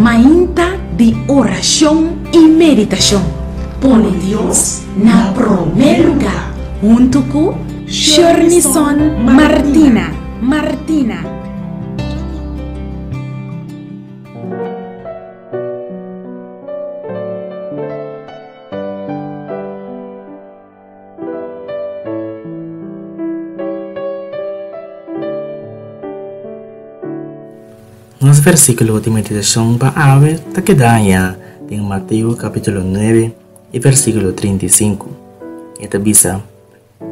Mainta di orashon i meditashon. Pone Dios na promé lugá huntu ku Shernison Martina. Martina. Nos versíkulo di meditashon pa awe ta keda hañá den Mateo kapítulo nuebe i versíkulo 35. E ta bisa,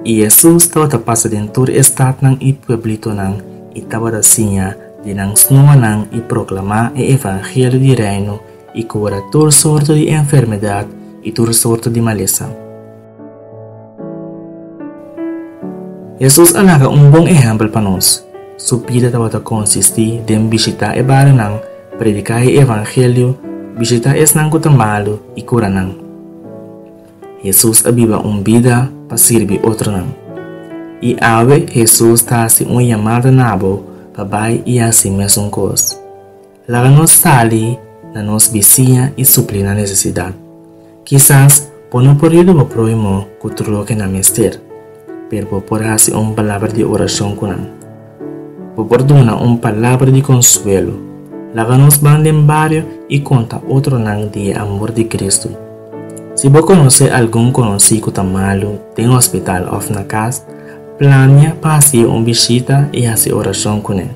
I Hesus tabata pasa den tur e statnan i pueblitonan i tabata siña di nan snoanan i proklamá e evangelio di Reino i kura tur sorto di enfermedat i tur sorto di malesa. Hesus a laga un bon ehèmpel pa nos. Su bida tabata konsistí den bishitá e barionan, prediká e evangelio, bishitá esnan ku ta malu i kura nan. Hesus a biba un bida pa sirbi otronan. I awe Hesus ta hasi un yamada na bo pa bai i hasi mesun kos. Laga nos sali na nos bisiña i supli nan nesesidat. Kisas bo no por yuda bo próhimo ku tur loke nan mester, pero bo por hasi un palabra di orashon ku nan. Bo por duna un palabra di konsuelo. Laga nos ban den bario i konta otronan di e amor di Kristu. Si bo konosé algun konosí ku ta malu den hospital òf na kas, plania pa hasié un bishita i hasi orashon kuné.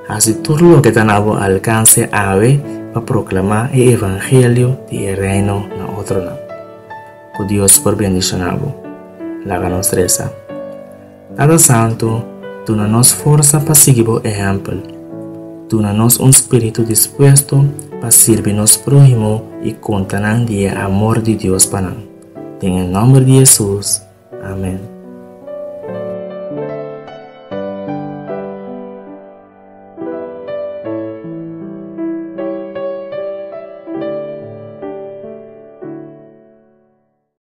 Hasi tur loke ta na bo alkanse awe pa proklamá e evangelio di e Reino na otronan. Ku Dios por bendishoná bo. Laga nos resa. Tata Santu, duna nos forsa pa sigui bo ehèmpel. Duna nos un spiritu dispuesto pa sirbi nos próhimo i konta nan di e amor di Dios pa nan. Den e nòmber di Hesus, amèn.